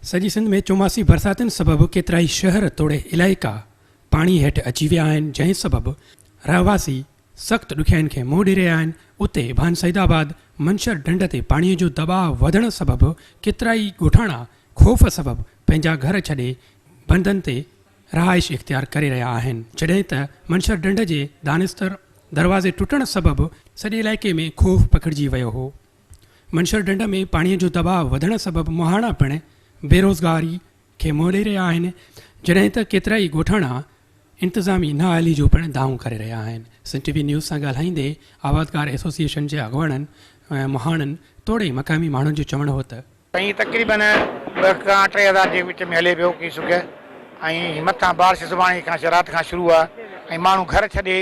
سڄي سنڌ ۾ چوماسي برساتن سبب ڪيترائي شهر توڙي علائقا پاڻي هيٺ اچي ويا آهن، جنهن سبب رهواسي سخت ڏکيائين کي منهن ڏئي رهيا آهن، اتي ڀان سعيد آباد منڇر ڍنڍ تي پاڻي جو دٻاء وڌڻ سبب ڪيترائي ڳوٺاڻا خوف سبب پنهنجا گهر ڇڏي بندن تي رهائش اختيار ڪري رهيا آهن، جڏهن ته منڇر ڍنڍ جي دانستر دروازي ٽٽڻ سبب سڄي علائقي ۾ خوف پکڙجي ويو هو. منڇر ڍنڍ ۾ پاڻي جو دٻاء وڌڻ سبب مهاڻا پڻ بيروزگاري کي منهن ڏئي رهيا آهن، جڏهن ته ڪيترائي ڳوٺاڻا انتظامي نااهلي جو پڻ دانهون ڪري رهيا آهن. سنڌ ٽي وي نيوز سان ڳالهائيندي آبادگار ايسوسيئيشن جي اڳواڻن، مهاڻن توڙي مقامي ماڻهن جو چوڻ هو ته، سائين تقريبن ٻه کان 3000 جي وچ ۾ هلي پيو ڪيسڪ ۽ مٿان بارش سڀاڻي کان رات کان شروع آ ۽ ماڻهو گهر ڇڏي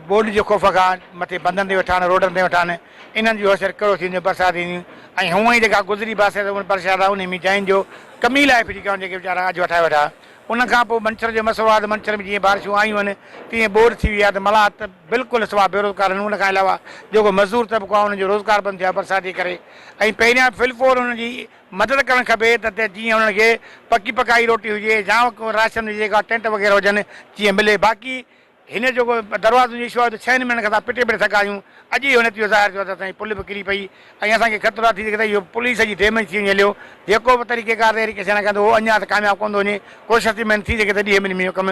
ٻوڏ جي خوف کان مٿي بندن تي ويٺا آهن روڊن تي ويٺا آهن انهن جو حشر ڪهڙو ٿيندو برسات اينديون ۽ هونئن ئي جيڪا گذري برسات برسات آ انهي ۾ جاين جو ڪمي لائف جي ڪرڻ جيڪي ويچارا اجهو ٺاهي ويٺا ان کان پوء منڇر جو مسئلو آ ته منڇر ۾ جيئن بارشون آيون آهن تيئن ٻوڏ ٿي وئي آ ته ملاح ته بلڪل سوا بيروزگار آهن ان کان علاوه جيڪو مزدور طبقو آ انهن جو روزگار بند ٿيو آ برسات جي ڪري ۽ پهريان في الفور انهن جي مدد ڪرڻ کپي ته جيئن انهن کي پڪي پڪائي روٽي هجي يا ڪو راشن هجي ڪا ٽينٽ وغيره هجن جيئن ملي باقي هن جيڪو دروازن جو اشو آيو ته ڇهن مهينن کان اسان پٽي پٽي ٿڪا آهيون اڄ اهو نتيجو ظاهر ٿيو آهي ته اسان جي پل به ڪري پئي ۽ اسان کي خطرو آهي ٿي سگهي ته اهو پل ئي سڄي ڊيميج ٿي وڃي هليو جيڪو به طريقي ڪار تي ايريگيشن ڪندو اهو اڃا ته ڪامياب ڪونه ٿو وڃي ڪوشش ٿي مين ٿي سگهي ته ڏينهن ٻن ۾ اهو ڪم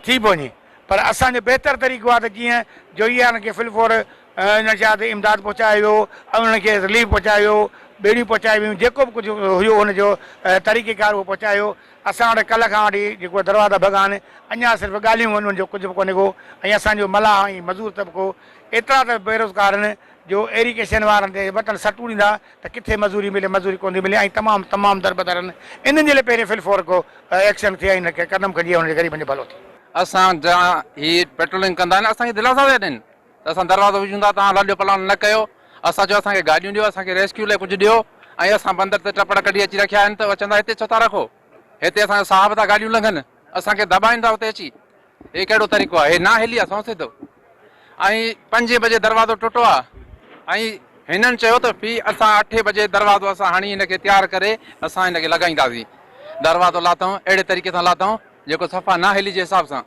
ٿي به وڃي پر اسان جو بهتر طريقو آهي ته جيئن جوئي وارن کي فل فور ان شاهه تي امداد پهچايو ويو ۽ انهن کي رليف پهچايو ويو، ٻيڙيون پهچايون ويون، جيڪو به ڪجهه هيو ان جو طريقي ڪار اهو پهچايو. اسان وٽ ڪلهه کان وٺي جيڪو دروازا ڀڳا آهن، اڃا صرف ڳالهيون آهن، ان جو ڪجهه به ڪونهي ڪو ۽ اسان جو ملاح ۽ مزور طبقو ايترا ته بيروزگار آهن جو ايريگيشن وارن تي وٽن سٽون ڏيندا ته ڪٿي مزوري ملي، مزوري ڪونه ٿي ملي ۽ تمام تمام دربدر آهن. انهن جي لاء پهرين في الفور ڪو ايڪشن ٿئي ۽ انهن کي قدم کڻجي ۽ انهن جي غريبن جو ڀلو ٿئي. اسان جا هي پيٽرولنگ ڪندا آهن اسان کي دلاسا پيا ڏين ته اسان دروازو وجهون ٿا توهان لڏ پلاڻ نه ڪيو اسان چيو اسان کي گاڏيون ڏيو اسان کي ريسڪيو لاء ڪجهه ڏيو ۽ اسان بندر تي ٽپڙ ڪڍي اچي رکيا آهن ته چوندا هتي ڇو ٿا رکو هتي اسان جا صاحب ٿا گاڏيون لنگهن اسان کي دٻائين ٿا اتي اچي هي ڪهڙو طريقو آهي هي نااهلي آهي سو سڌو ۽ پنجين بجي دروازو ٽٽو آهي ۽ هنن چيو ته في اسان اٺين بجي دروازو اسان هڻي هن کي تيار ڪري اسان هن کي لڳائينداسين دروازو لاٿائون اهڙي طريقي سان لاٿائون جيڪو صفا نااهلي جي حساب سان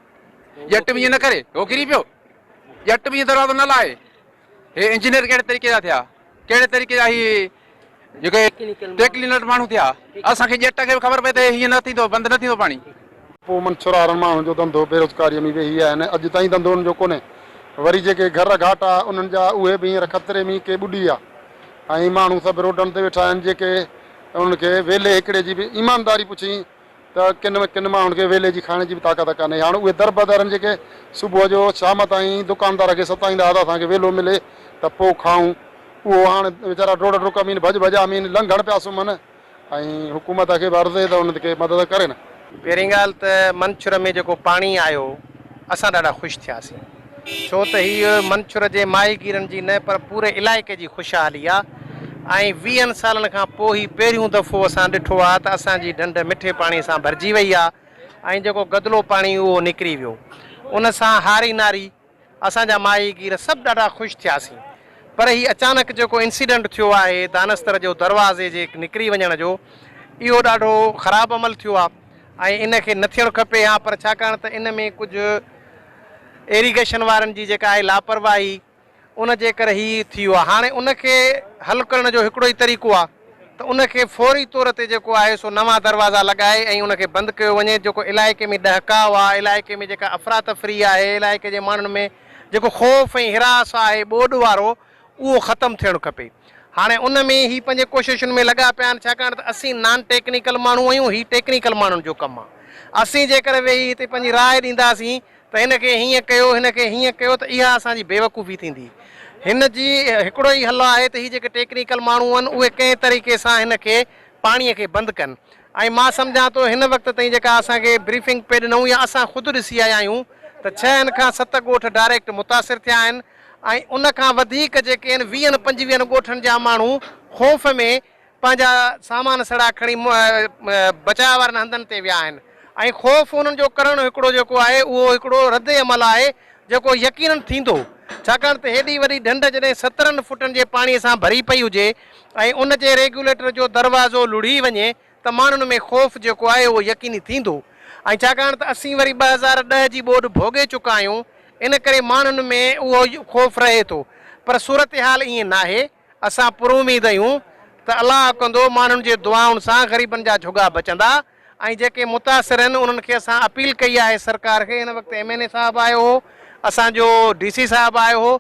ڄٽ به ائين نه ڪري هو ڪري پيو ڄٽ به ائين دروازو نه لاهي هي انجنيئر ڪهڙي طريقي جا ٿيا ڪهڙي طريقي جا هي جيڪي ٽيڪنيڪل ماڻهو ٿيا اسان کي ڄٽ کي به خبر پئي ته هيئن نه ٿيندو بند نه ٿيندو پاڻي. پوء منڇرارن ماڻهن جو ڌنڌو بيروزگاريء ۾ ويهي آهن اڄ تائين ڌنڌو انهن جو ڪونهي وري جيڪي گهر گهاٽ آ انهن جا اهي به هينئر خطري ۾ ڪي ٻڏي ويا ۽ ماڻهو سڀ روڊن تي ويٺا آهن جيڪي انهن کي ويلي هڪڙي جي به ايمانداري پڇين ته ڪن ڪن ماڻهن کي ويلي جي کائڻ جي به طاقت ڪانهي. هاڻ اهي دربدر آهن جيڪي صبح جو شام تائين دڪاندار کي ستائيندا ها ته اسان کي ويلو ملي ته پوء کائون. اهو هاڻ ويچارا ڊوڙ ڊڪ امين ڀڄ ڀڄ امين لنگهڻ پيا سمهن ۽ حڪومت کي به عرض اهي ته انهن کي مدد ڪرين. پهرين ڳالهه ته منڇر ۾ جيڪو پاڻي آيو اسان ڏاڍا خوش ٿياسين ڇو ته هي منڇر جي ماهيگيرن جي نه پر پوري علائقي جي خوشحالي آ ۽ ويهن سالن کان پوء هي پهريون دفعو اسان ڏٺو آ ته اسان جي ڍنڍ مٺي پاڻي سان ڀرجي وئي آ ۽ جيڪو گدلو پاڻي اهو نڪري ويو ان سان هاري ناري اسان جا ماهيگير سڀ ڏاڍا خوش ٿياسين پر هي اچانڪ جيڪو انسيڊنٽ ٿيو آهي دانستر جو دروازي جي نڪري وڃڻ جو اهو ڏاڍو خراب عمل ٿيو آ ۽ ان کي نه ٿيڻ کپي ها پر ڇاڪاڻ ته ان ۾ ڪجهه ايريگيشن وارن جي جيڪا آهي لاپرواهي ان جي ڪري هي ٿي ويو آهي هاڻي ان کي حل ڪرڻ جو هڪڙو ئي طريقو آهي ته ان کي فوري طور تي جيڪو آهي سو نوان دروازا لڳائي ۽ ان کي بند ڪيو وڃي جيڪو علائقي ۾ ڏهڪاء آهي علائقي ۾ جيڪا افراتفري آهي علائقي جي ماڻهن ۾ جيڪو خوف ۽ هراس آهي ٻوڏ وارو اهو ختم ٿيڻ کپي. هاڻي ان ۾ هي پنهنجي ڪوششن ۾ لڳا پيا آهن ڇاڪاڻ ته اسين نان ٽيڪنيڪل ماڻهو آهيون هي ٽيڪنيڪل ماڻهن جو ڪم آهي. اسين جيڪر ويهي هتي پنهنجي راء ڏينداسين ته هن کي هيئن ڪيو هن کي هيئن ڪيو ته اها اسان جي بيوقوفي ٿيندي. هن جي هڪڙو ئي حل آهي ته هي جيڪي ٽيڪنيڪل ماڻهو آهن اهي ڪنهن طريقي سان هن کي پاڻي کي بند ڪن ۽ مان سمجهان ٿو هن وقت تائين جيڪا اسان کي بريفنگ پئي ڏنائون يا اسان خود ڏسي آيا آهيون ته ڇهن کان ست ڳوٺ ڊائريڪٽ متاثر ٿيا آهن ۽ ان کان وڌيڪ جيڪي آهن ويهن پنجويهن ڳوٺن جا ماڻهو خوف ۾ پنهنجا سامان سڙا کڻي بچاء وارن هنڌن تي ويا آهن ۽ خوف انهن جو ڪرڻ هڪڙو جيڪو آهي اهو هڪڙو رد عمل آهي جيڪو يقينن ٿيندو ڇاڪاڻ ته هيڏي وڏي ڍنڍ جڏهن سترن فٽن جي پاڻي سان ڀري پئي هجي ۽ ان جي ريگيوليٽر جو دروازو لڙهي وڃي. ته ماڻهن ۾ خوف جيڪو آهي اهو يقيني ٿيندو ۽ ڇاڪاڻ ته اسين وري 2010 جي ٻوڏ ڀوڳي چڪا آهيون ان ڪري ماڻهن ۾ اهو خوف رهي ٿو پر صورتحال ائين ناهي اسان پراميد آهيون ته الله ڪندو ماڻهن جي دعائن سان غريبن جا جهڳا بچندا ۽ جيڪي متاثر آهن انهن کي اسان اپيل ڪئي آهي سرڪار کي هن وقت ايم اين اي صاحب آيو هو اسان جو ڊي سي صاحب آيو هو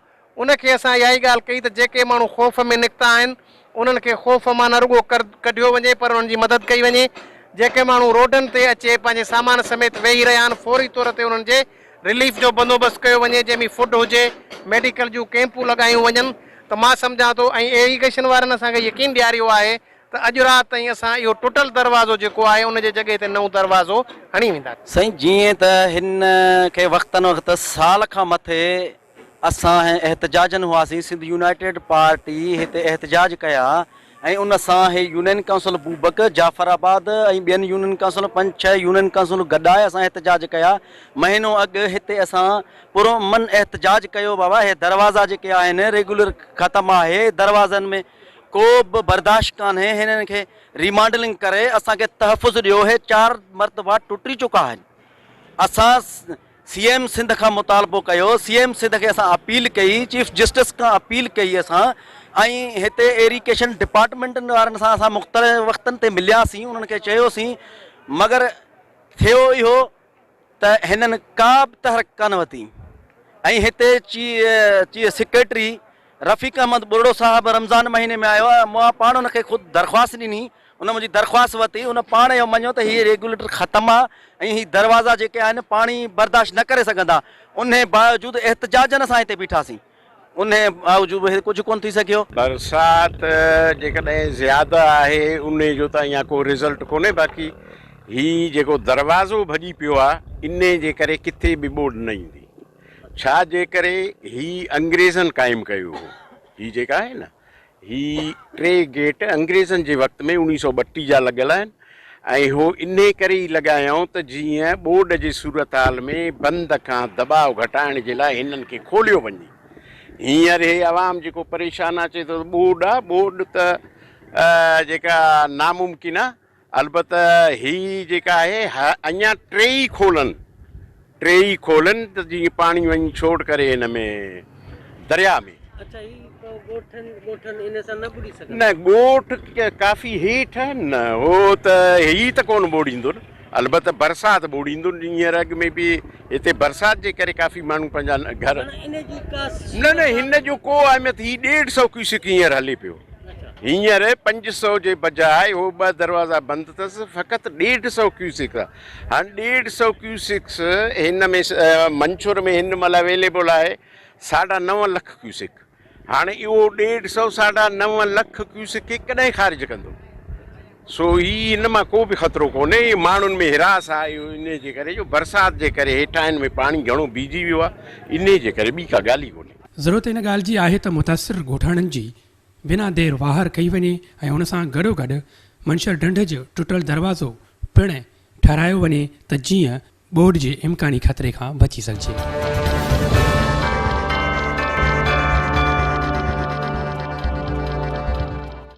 ان کي اسان اها ئي ڳالهه ڪئي ته جيڪي ماڻهو خوف ۾ نڪتا آهن انهن کي خوف مان نه رڳو ڪڍيو وڃي پر انهن جي مدد ڪئي وڃي جيڪي ماڻهو روڊن تي اچي پنهنجي سامان سميت ويهي رهيا آهن فوري طور تي انهن جي رليف جو بندوبست ڪيو وڃي جنهن ۾ فوڊ هجي ميڊيڪل جون ڪيمپون لڳايون وڃن ته مان سمجهان ٿو ۽ ايريگيشن وارن اسان کي يقين ڏياريو آهي ته اڄ رات تائين اسان اهو ٽٽل دروازو جيڪو آهي ان جي جڳهه تي نئون دروازو هڻي وينداسين. سائين جيئن ته هن کي وقتن وقت سال کان مٿي اسان احتجاجن هئاسين سنڌ يونائيٽيڊ پارٽي هتي احتجاج ڪيا ۽ ان سان هي يونين ڪائونسل بوبڪ، جعفر آباد ۽ ٻين يونين ڪائونسل پنج ڇهه يونين ڪائونسل گڏائي اسان احتجاج ڪيا مهينو اڳ هتي اسان پرامن احتجاج ڪيو بابا هي دروازا جيڪي آهن ريگيولر ختم آهي دروازن ۾ ڪو به برداشت ڪانهي هنن کي ريماڊلنگ ڪري اسان کي تحفظ ڏيو هي چار مرتبا ٽٽي چڪا آهن اسان سي ايم سنڌ کان مطالبو ڪيو سي ايم سنڌ کي اسان اپيل ڪئي چيف جسٽس کان اپيل ڪئي اسان ۽ هتي ايريگيشن ڊپارٽمينٽ وارن سان اسان مختلف وقتن تي ملياسين انهن کي چيوسين مگر ٿيو اهو ته هنن ڪا به تحرڪ ڪانه ورتي ۽ هتي چيف سيڪريٽري رفيق احمد ٻرڙو صاحب رمضان مهيني ۾ آيو ۽ مان پاڻ ان کي خود درخواست ڏني ان منهنجي درخواست ورتي ان پاڻ اهو مڃيو ته هي ريگيوليٽر ختم آ ۽ هي دروازا جيڪي آهن پاڻي برداشت نه ڪري سگهندا انهي باوجود احتجاجن اسان هتي بيٺاسين انهي باوجود به ڪجهه ڪونه ٿي سگهيو. برسات جيڪڏهن زياده آهي انهي جو ته اڃا ڪو رزلٽ ڪونهي باقي هي جيڪو دروازو ڀڄي پيو آ انهي جي ڪري ڪٿي به ٻوڏ نه ايندي ڇا جي ڪري هي انگريزن قائم ڪيو هو هي جيڪا آهي نه هي ٽي گيٽ انگريزن جي وقت ۾ اوڻيهه سئو ٻٽيهه جا لڳل آهن ۽ هو انهي ڪري ئي لڳايائون ته جيئن ٻوڏ جي صورتحال ۾ بند کان دٻاء گهٽائڻ جي لاء هنن کي کوليو وڃي. هينئر هي عوام جيڪو پريشان آ چئي ٿو ته ٻوڏ آ، ٻوڏ ته جيڪا ناممڪن آ، البته هي جيڪا آهي اڃا ٽي ئي کولن ٽي ئي کولن ته جيئن پاڻي وڃي ڇوڙ ڪري هن ۾ درياء ۾. اڇا هي پوء ڳوٺن ڳوٺن ان سان نه ٻڏي سگهندا. نه ڳوٺ ڪافي هيٺ آهن نه هو ته هي ته ڪونه ٻوڙيندو نه البته برسات ٻوڙيندو هينئر اڳ ۾ به هتي برسات جي ڪري ڪافي ماڻهو پنهنجا گهر معنيٰ ان جي ڪا نه نه هن جو ڪو اهميت هي ڏيڍ سئو ڪيوسڪ هينئر هلي پيو. هينئر 500 جي بجاء هو ٻه دروازا بند اٿس فقط ڏيڍ سئو ڪيوسڪ آ. هاڻ ڏيڍ سئو ڪيوسڪس هن ۾ منڇر ۾ هن مهل اويليبل آهي ساڍا نو لک ڪيوسڪ. هاڻ اهو ڏيڍ سئو ساڍا نو لک ڪيوسڪ کي ڪڏهن خارج ڪندو؟ سو هي هن مان ڪو به خطرو ڪونهي. اهو ماڻهن ۾ هراس آهي اهو انهي جي ڪري جو برسات جي ڪري هيٺاهين ۾ پاڻي گهڻو بيهجي ويو آهي انهي جي ڪري ٻي ڪا ڳالهه ئي ڪونهي. ضرورت ان ڳالهه جي آهي ته متاثر ڳوٺاڻن جي بنا دير واهر ڪئي وڃي ۽ ان سان گڏوگڏ منشر ڍنڍ جو ٽٽل دروازو پڻ ٺهرايو وڃي ته جيئن ٻوڏ جي امڪاني خطري کان بچي سگهجي.